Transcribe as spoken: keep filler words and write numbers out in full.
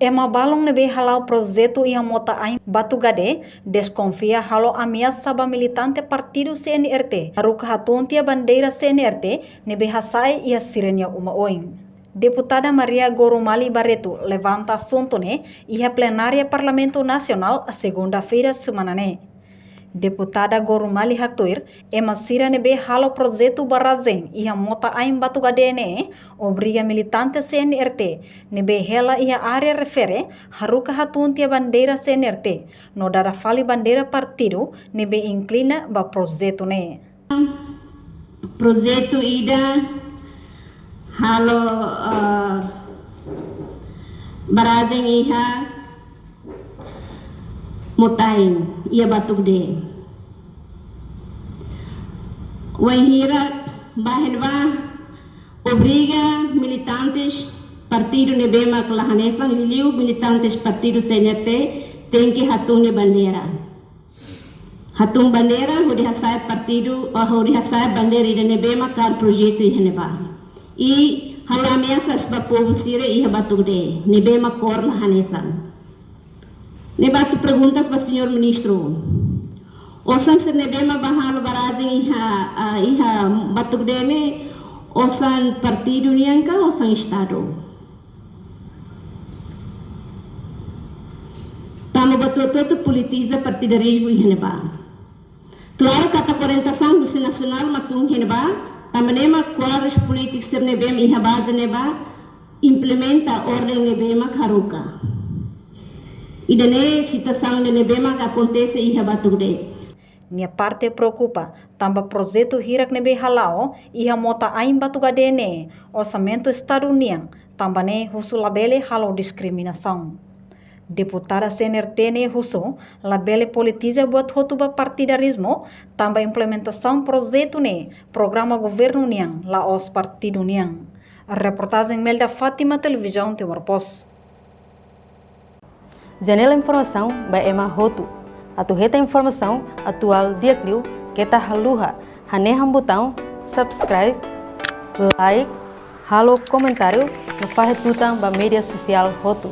Ema balun ne'ebé hala'o projetu iha mota-ain Batugade deskonfia halo ameasa ba militante partidu C N R T, haruka hatun tiha bandeira C N R T ne'ebé hasa'e iha sira-nia uma oin. Deputada Maria Gorumali Barreto levanta asuntu ne'e iha plenária Parlamentu Nasionál, segunda-feira semana ne'e. Deputada Gorumali haktuir, ema sira ne'ebé halo projetu barajen iha mota-ain Batugade ne'e obriga militante C N R T ne'ebé hela iha área refere haruka hatun tiha bandeira C N R T, no dada fali bandeira partidu ne'ebé inklina ba projetu ne'e. Projetu ida halo, eh, barajen iha mota-ain iha Batugade. Wainhira ba iha ne'ebá obriga militantes partidu ne'ebé mak la hanesan, liuliu militantes partidu C N R T, tenke hatun nia bandeira. Hatun bandeira hodi hasa'e partidu, ah, hodi hasa'e bandeira ida ne'ebé mak kaer projetu iha ne'ebá. I halo ameasas ba povu sira iha Batugade, ne'ebé mak kór la hanesan. Ne'ebé atu perguntas ba señór ministru. Osan sira ne'ebé mak bá halo barajen iha, ah, iha Batugade ne'e, osan partidu nian ka, osan Estadu? Tanba buat hotu-hotu politiza partidarizmu iha ne'ebá. Klaru katak orientasaun husi nasionál mak tun iha ne'ebá, tanba ne'e mak kuadrus polítiku sira ne'ebé mak iha baze ne'ebá implementa orden ne'ebé mak haruka. Ida-ne'e situasaun ne'ebé mak akontese iha Batugade. Nia parte preokupa tanba projetu hirak ne'ebé hala'o iha mota-ain Batugade ne'e orsamentu Estadu nian, tanba ne'e husu labele halo diskriminasaun. Deputada C N R T ne'e husu labele politiza buat hotu ba partidarizmu, tanba implementasaun projetu ne'e programa governu nian, la'ós partidu nian. Reportajen Melda Fátima, Televizaun Timor Post. Janela informasaun ba ema hotu. Atu hetan informasaun atuál di'ak liu, keta haluha hanehan butaun subscribe, like, halo komentáriu no fahe tutan ba média sosiál hotu.